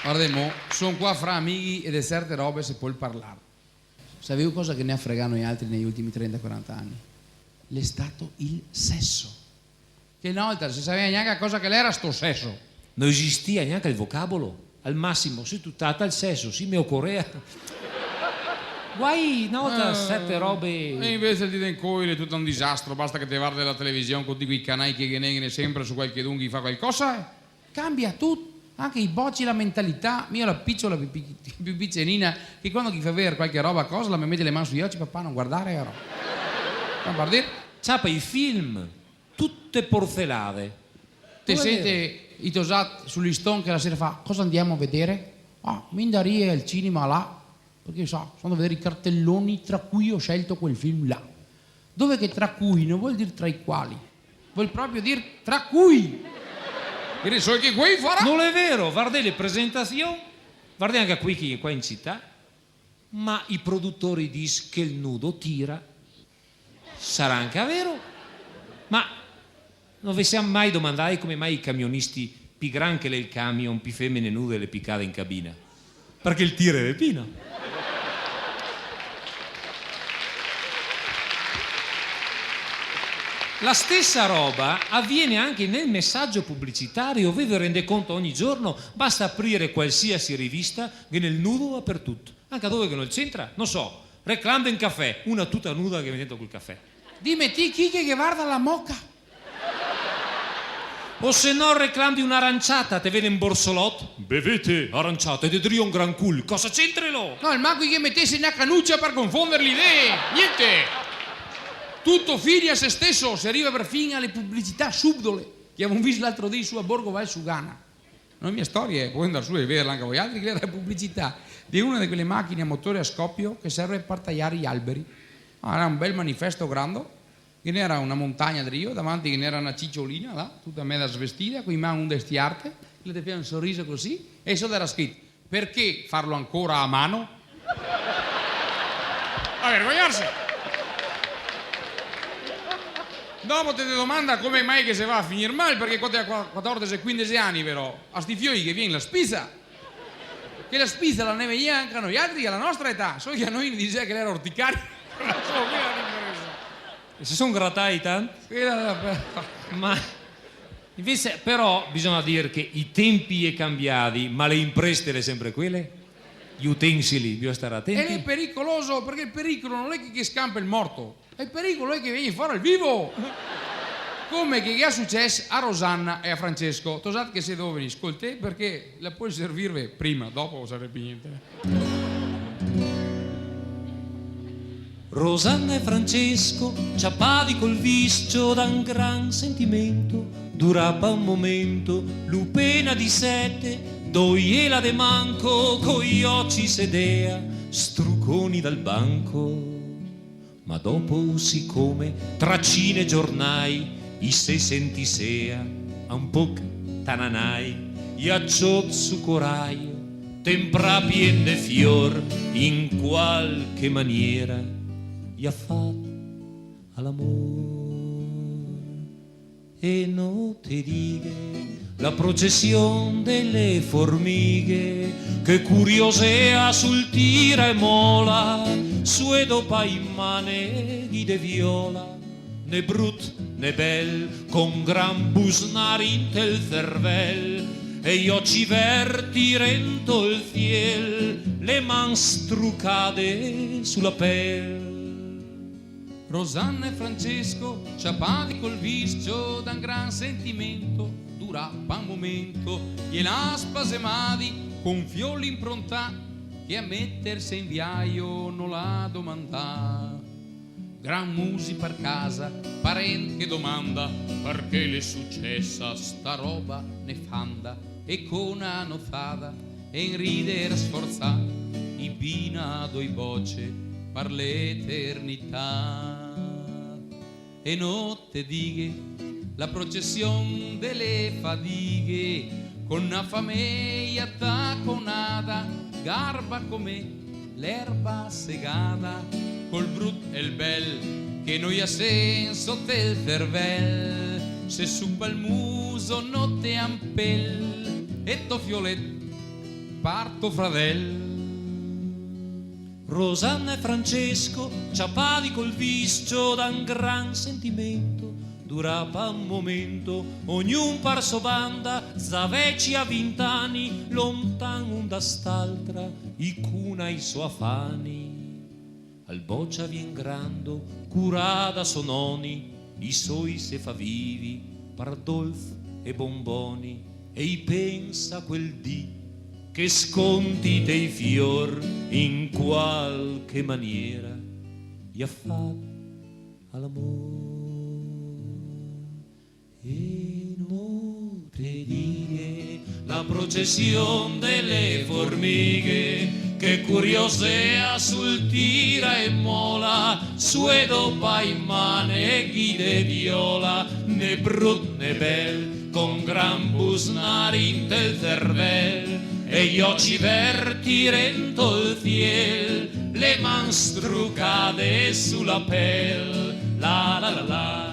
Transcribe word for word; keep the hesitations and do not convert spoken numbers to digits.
Vardè mo, son qua fra amighi e de serte robe se pol parlar. Saveu cosa che ne ga fregà noialtri nei ultimi trenta quaranta ani? L'è stato el seso. Che na volta no se savea gnanca cosa che l'era sto seso. No esistia gnanca el vocabolo. Al masimo, sì, tu tata el seso, sì, me ocorea. Guai, na volta, eh, serte robe. E invese el dì de incoi l'è tuto un disastro, basta che te varde la television co tuti quei canai che ghe n'è, ghe n'è sempre su qualchedun che fa qualcosa, eh. Cambia tuto, anca i boci, la mentalità. Mi go la pisola pi-, pi-, pi picenina, che quando che i fa veder qualche roba, cosa, la me mete le man sui oci: "Papà, no guardar, vero?" Ma par dir. Ciapa i film, tute porzelade. Te sente i tosat sul liston che la sera fa: "Cosa andiamo a vedere?" "Ah, mi andaria al cinema là, parché, sa, so 'ndà a veder i carteloni tra cui ho scelto quel film là." Dove che tra cui no vol dir tra i quali, vol proprio dir tra cui. Che ne so che quei farà. No l'è vero, vardè le presentasion, vardè anca quei che qua in cità, ma i produtori dis che el nudo tira. Sarà anca vero, ma no ve sè mai domandai come mai i camionisti, pi gran che l'è el camion, pi femene nude le picade in cabina? Parché el tira e ve pina. La stesa roba aviene anca nel mesajo publicitario, ve ve rendè conto? Ogni giorno basta aprire qualsiasi rivista, ghe n'è el nudo dapertuto. Anca dove che no c'entra, no so, reclam de un cafè, una tuta nuda che vien dentro col cafè. Dime ti chi che, che varda la moca. O se no, reclam de un'aranciata, te vede un borsolot: "Bevete aranciata", e de drio un gran cul. Cosa c'entrelo? No, almanco che metese na canucia par confonder le idee. Gnente. Tuto fine a se steso, se riva perfin a le publicità subdole che gavon visto l'altro dì su a Borgo Valsugana. No xe mia storia, eh, pol andar su e vederla anca voialtri, che l'era la publicità de una de quele machine a motore a scopio che serve par tajar i alberi. Ah, l'era un bel manifesto grando, che ghe n'era una montagna drio, davanti che ghe n'era na ciciolina là, tuta meza svestida, coi man onde stiarte, che le te fea un soriso cusì, e soto l'era scrito: "Perché farlo ancora a mano?" A vergognarse! Dopo te te domanda come mai che se va a finir mal, parché co te ga qua-, quatordese, quindese ani, però, a sti fioi ghe vien la spisa. Che la spisa la ne vegnea anca a noialtri, a la nostra età, solo che a noi ne disea che l'era orticaria. Solo quela la diferensa. E se son gratai tanto? Quela la... Ma invese, però, bisogna dir che i tempi i è cambiai, ma le impreste le è sempre quele. I utensili, bisogna star atenti. E l'è pericoloso, parché el pericolo no l'è che, che scampa el morto, el pericolo l'è che vien fora el vivo. Come che, che ga suceso a Rosanna e a Francesco. Tosat che se doveni, scolté, parché la pol servirve prima, dopo no serve pi gnente. Rosanna e Francesco, ciapadi col viscio da un gran sentimento, dura pa un momento, lu pena disete, doiela de manco, coi oci se dea struconi dal banco. Ma dopo, sicome tra cine e giornai i se sentisea un poc tananai, i a ciot su coraio, temprà pien de fior, in qualche maniera i a fat a l'amor. E no te dighe la procesion de le formighe, che curiosea sul tira e mola, su e do pa i maneghi de viola, né brut né bel, con gran busnar inte el cervel, e i oci verti rento el ciel, le man strucade su la pel. Rosanna e Francesco, ciapadi col viscio da un gran sentimento, dura pa un momento, i è là spasemadi, con fiol improntà, che a meterse in viaio no l'à domandà. Gran musi par casa, parent che domanda, parché l'è sucesa sta roba nefanda, e co na nozada e un rider sforzà, i bina doi boce par l'eternità. E no te dighe la procesion de le fadighe, con na fameia taconada, garba come l'erba segada, col brut e el bel che no i a sen soto el cervel, se su pal muso no te à un pel, e to fiolet par to fradel. Rosanna e Francesco, ciapadi col viscio da un gran sentimento, dura pa un momento, ognun par so banda, za veci a vint'ani, lontan un da st'altra, i cuna i so afani. Al bocia vien grando, curà da so noni, i soi se fa vivi par dolf e bonboni, e i pensa quel dì che sconti te i fior in qualche maniera i à fat a l'amor. E no te dighe la procesion de le formighe, che curiosea sul tira e mola, su e do pa i maneghi de viola, né brut né bel, con gran busnar inte el cervel, e i oci verti rento el ciel, le man strucade su la pel. La la la la.